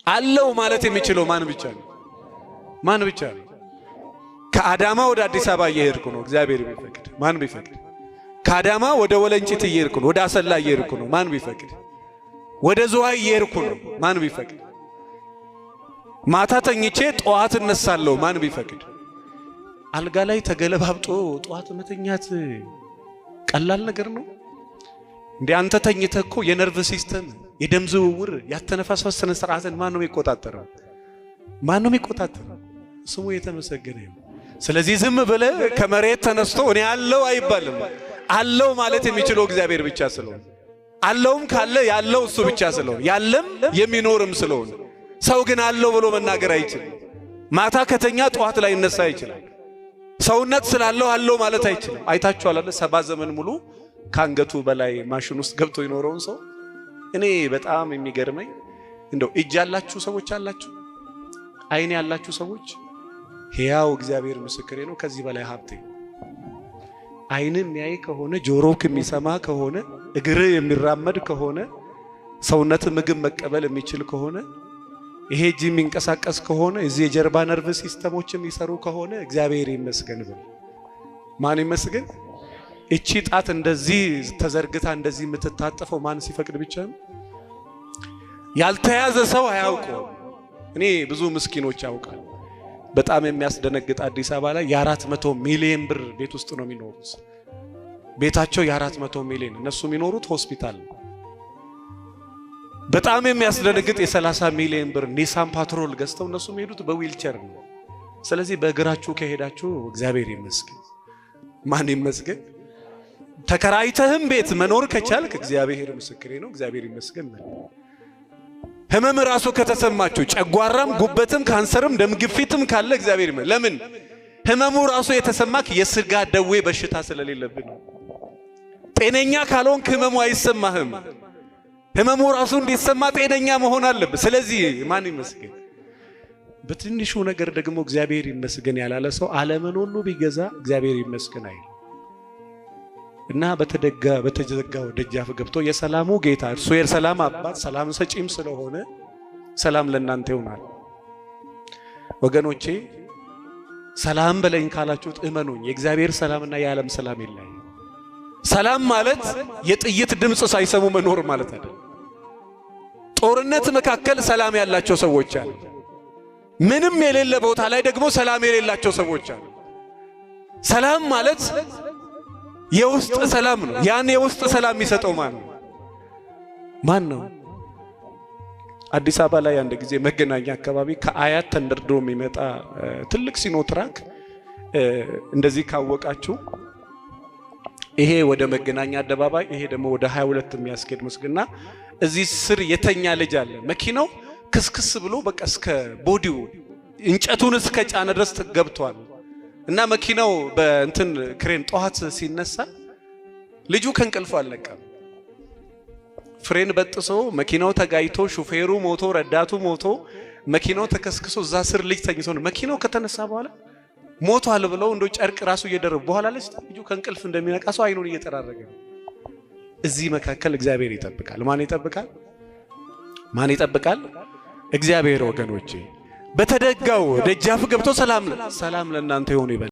አለው ማለት የሚችለው ማን ብቻ ነው? ማን ብቻ ነው? ከአዳማ ወደ አዲስ አበባ እየሄድኩ ነው፣ እግዚአብሔር ቢፈቅድ። ማን ቢፈቅድ? ከአዳማ ወደ ወለንጭት እየሄድኩ ነው፣ ወደ አሰላ እየሄድኩ ነው። ማን ቢፈቅድ? ወደ ዝዋይ እየሄድኩ ነው። ማን ቢፈቅድ? ማታ ተኝቼ ጠዋት እነሳለሁ። ማን ቢፈቅድ? አልጋ ላይ ተገለባብጦ ጠዋት መተኛት ቀላል ነገር ነው እንዴ? አንተ ተኝተህ እኮ የነርቭ system፣ የደም ዝውውር፣ ያተነፋፈስ ስነ ስርዓትን ማን ነው የሚቆጣጠረው? ማን ነው የሚቆጣጠረው? ስሙ የተመሰገነ ይሁን። ስለዚህ ዝም ብለህ ከመሬት ተነስቶ እኔ አለው አይባልም። አለው ማለት የሚችለው እግዚአብሔር ብቻ ስለሆነ፣ አለውም ካለ ያለው እሱ ብቻ ስለሆነ፣ ያለም የሚኖርም ስለሆነ፣ ሰው ግን አለው ብሎ መናገር አይችልም። ማታ ከተኛ ጠዋት ላይ ይነሳ ይችላል። ሰውነት ስላለው አለው ማለት አይችልም። አይታችኋል አይደል? 70 ዘመን ሙሉ ከአንገቱ በላይ ማሽን ውስጥ ገብቶ የኖረውን ሰው። እኔ በጣም የሚገርመኝ እንደው እጅ ያላችሁ ሰዎች አላችሁ፣ አይን ያላችሁ ሰዎች፣ ሕያው እግዚአብሔር ምስክሬ ነው። ከዚህ በላይ ሀብቴ አይን የሚያይ ከሆነ፣ ጆሮክ የሚሰማ ከሆነ፣ እግር የሚራመድ ከሆነ፣ ሰውነት ምግብ መቀበል የሚችል ከሆነ፣ ይሄ እጅ የሚንቀሳቀስ ከሆነ፣ እዚህ የጀርባ ነርቭ system ኦች የሚሰሩ ከሆነ እግዚአብሔር ይመስገን ብል። ማን ይመስገን? እቺ ጣት እንደዚህ ተዘርግታ እንደዚህ የምትታጠፈው ማን ሲፈቅድ ብቻ ነው? ያልተያዘ ሰው አያውቀው። እኔ ብዙ ምስኪኖች ያውቃል። በጣም የሚያስደነግጥ አዲስ አበባ ላይ የ400 ሚሊዮን ብር ቤት ውስጥ ነው የሚኖሩት። ቤታቸው የ400 ሚሊዮን፣ እነሱ የሚኖሩት ሆስፒታል ነው። በጣም የሚያስደነግጥ የ30 ሚሊዮን ብር ኒሳን ፓትሮል ገዝተው እነሱ የሚሄዱት በዊልቸር ነው። ስለዚህ በእግራችሁ ከሄዳችሁ እግዚአብሔር ይመስገን። ማን ይመስገን? ተከራይተህም ቤት መኖር ከቻልክ እግዚአብሔር ምስክሬ ነው፣ እግዚአብሔር ይመስገን። ህመም ራሱ ከተሰማችሁ ጨጓራም፣ ጉበትም፣ ካንሰርም፣ ደም ግፊትም ካለ እግዚአብሔር ይመስገን። ለምን? ህመሙ ራሱ የተሰማክ የስጋ ደዌ በሽታ ስለሌለብን ነው። ጤነኛ ካልሆንክ ህመሙ አይሰማህም። ህመሙ ራሱ እንዲሰማ ጤነኛ መሆን አለብህ። ስለዚህ ማን ይመስገን? በትንሹ ነገር ደግሞ እግዚአብሔር ይመስገን ያላለ ሰው ዓለምን ሁሉ ቢገዛ እግዚአብሔር ይመስገን አይል። እና በተዘጋው ደጃፍ ገብቶ የሰላሙ ጌታ፣ እርሱ የሰላም አባት፣ ሰላም ሰጪም ስለሆነ ሰላም ለእናንተ ይሆናል። ወገኖቼ፣ ሰላም በለኝ ካላችሁት እመኑኝ የእግዚአብሔር ሰላምና የዓለም ሰላም ይለያል። ሰላም ማለት የጥይት ድምፅ ሳይሰሙ መኖር ማለት አይደለም። ጦርነት መካከል ሰላም ያላቸው ሰዎች አሉ። ምንም የሌለ ቦታ ላይ ደግሞ ሰላም የሌላቸው ሰዎች አሉ። ሰላም ማለት የውስጥ ሰላም ነው። ያን የውስጥ ሰላም የሚሰጠው ማን ነው? ማን ነው? አዲስ አበባ ላይ አንድ ጊዜ መገናኛ አካባቢ ከአያት ተንደርድሮ የሚመጣ ትልቅ ሲኖትራክ፣ እንደዚህ ካወቃችሁ ይሄ ወደ መገናኛ አደባባይ፣ ይሄ ደግሞ ወደ 22 የሚያስኬድ መስግና እዚህ ስር የተኛ ልጅ አለ። መኪናው ክስክስ ብሎ በቃ እስከ body ው እንጨቱን እስከ ጫነ ድረስ ገብቷል። እና መኪናው በእንትን ክሬን ጠዋት ሲነሳ ልጁ ከእንቅልፉ አልነቃም። ፍሬን በጥሶ መኪናው ተጋይቶ፣ ሹፌሩ ሞቶ፣ ረዳቱ ሞቶ፣ መኪናው ተከስክሶ እዛ ስር ልጅ ተኝቶ ነው። መኪናው ከተነሳ በኋላ ሞቷል ብለው እንደ ጨርቅ ራሱ እየደረቡ በኋላ ልጁ ከእንቅልፍ እንደሚነቃ ሰው አይኑን እየጠራረገ ነው። እዚህ መካከል እግዚአብሔር ይጠብቃል። ማን ይጠብቃል? ማን ይጠብቃል? እግዚአብሔር። ወገኖቼ፣ በተደጋው ደጃፍ ገብቶ ሰላም ሰላም ለእናንተ ይሁን ይበል።